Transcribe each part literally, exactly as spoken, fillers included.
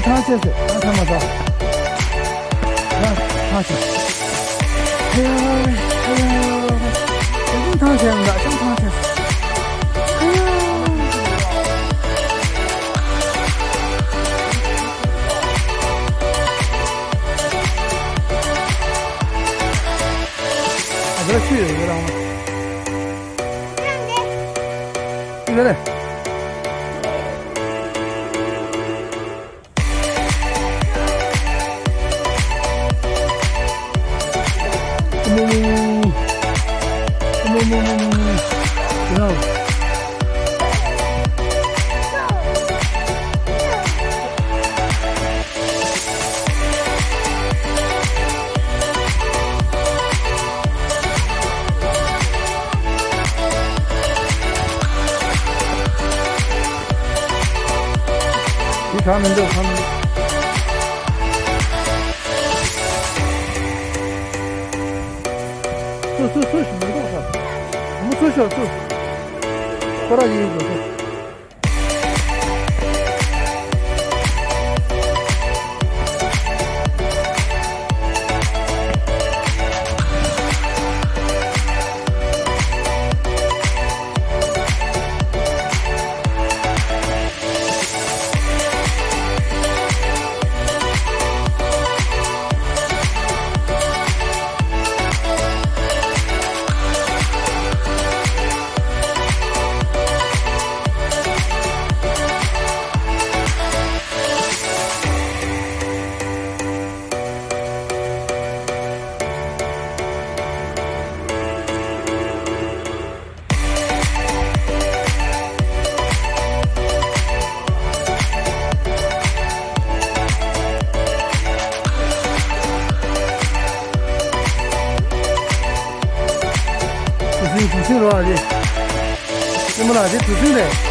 ཐང་ཆད་ཟེར། ཐང་ཆད་མ་ཟ། ཡང་ཐང་ཆད། ཨ་ཡ། ཨ་ཡ། ཅང་ཐང་ཆད་མ་ཟ། ཅང་ཐང་ཆད་ཟེར། ཨ་ཡ། ཨ་ཟ་ཆུ་ཡོད་ཡོད་རང་མ། ཡོད་རེད། འདི་གང་མི་འདུག་གང་མི་འདུག་ཚུར་ཚུར་ཚུར་ཞིག་མི་འདུག་ས། མུ་ཚུར་ཤོག་ཚུར། ཁོ་ར་ཡིན་དགོས་ཚུར། དུ་སིང་དུ་སིང་རོ་ཨ་རེ། སྲིན་མོ་ལགས་དེ་དུ་སིང་རེད།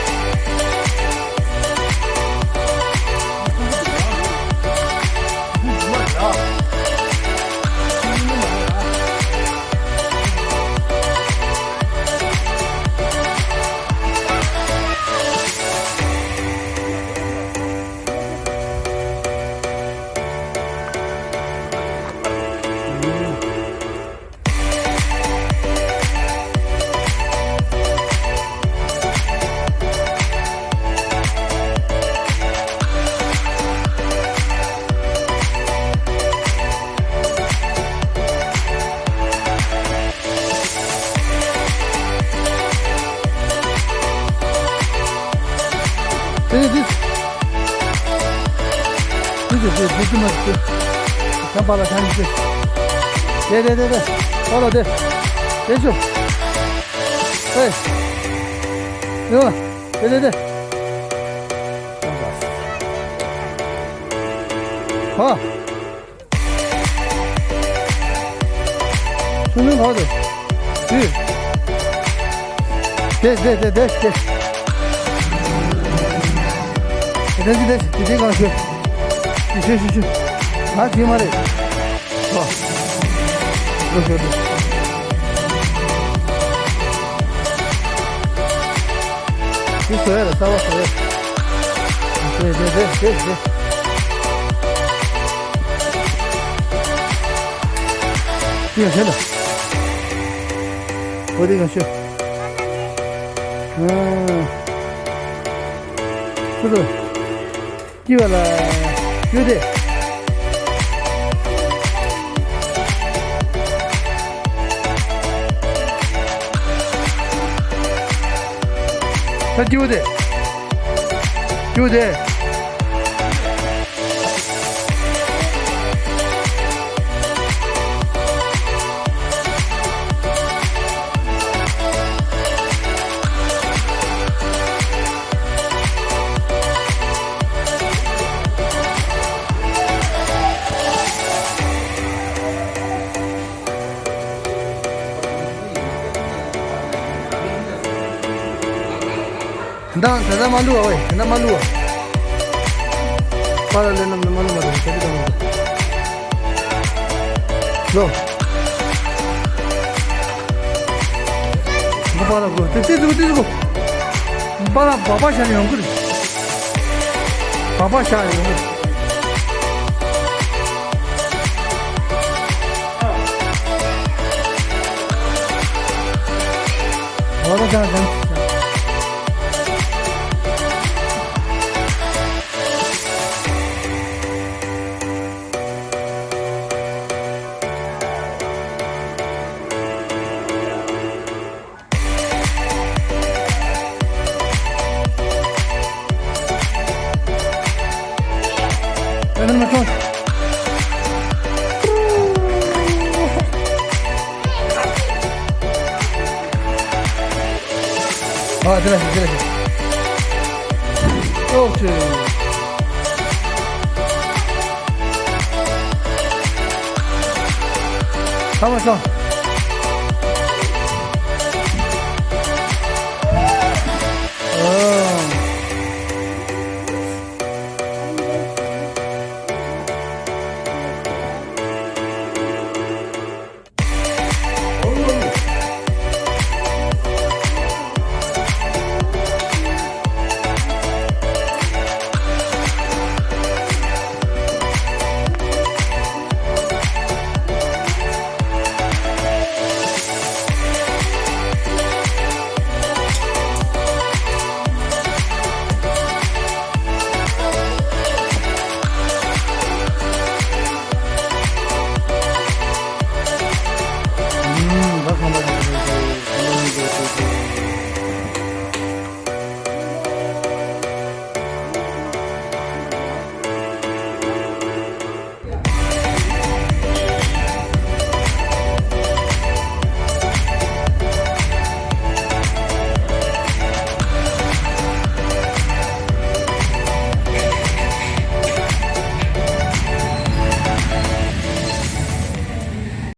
དེ་དེ། དེ་དེ་དེ་དེ་དེ་མ་དེ། ཁྱམས་པ་ལ་ཁྱམས་དེ། དེ་དེ་དེ་དེ། ཨོ་ལ་དེ། དེ་ཤོ། ཨེ། ཡོ། དེ་དེ་དེ། ཧ། ཆུང་ཆུང་བར་དུ། དུས། དེ་དེ་དེ་དེ་དེ། དེ་དེ་དེ་དེ་དེ་གང་ཞུ། དེ་ཞུ་ཞུ་ཞུ། ང་དེ་མ་རེད། ཨ། ལོ་ཞོ་དེ། དེ་བཟོ་ཡ་ལ་གསར་པ་བཟོ་ཡ། དེ་དེ་དེ་དེ་དེ། ཡ་ཧེ་ལ། འོ་དེ་ག་ཤོད། ཨ། ཁུ་ཚུར། སྐྱིད་པ་ལ། ཡོད་དེ། ད་སྐྱིད་པོ་དེ། སྐྱིད་པོ་དེ། ད་ད་ད་མ་བླུག་བ་ཝེ། ད་ད་མ་བླུག་བ། པཱ་ལགས་ལས་རྣམས་ནི་མ་བླུག་མ་རེད། ད་ཅི་ད་མ་བླུག་ལོ། མ་པཱ་ལགས་གོ་ཏི་ཏི་ཏི་ཏི་གོ། པཱ་ལགས་སྦག་སྦག་བཞག་ནས་ཡོང་གི་རེད། སྦག་སྦག་བཞག་ནས་ཡོང་གི་རེད། ལོ་ལོ་ཅང་ཅང་ཅང་། ཨ། དེ་ལ་ཞིག་དེ་ལ་ཞིག་ཨོ་ཙི། ཐ་མ་སོང་།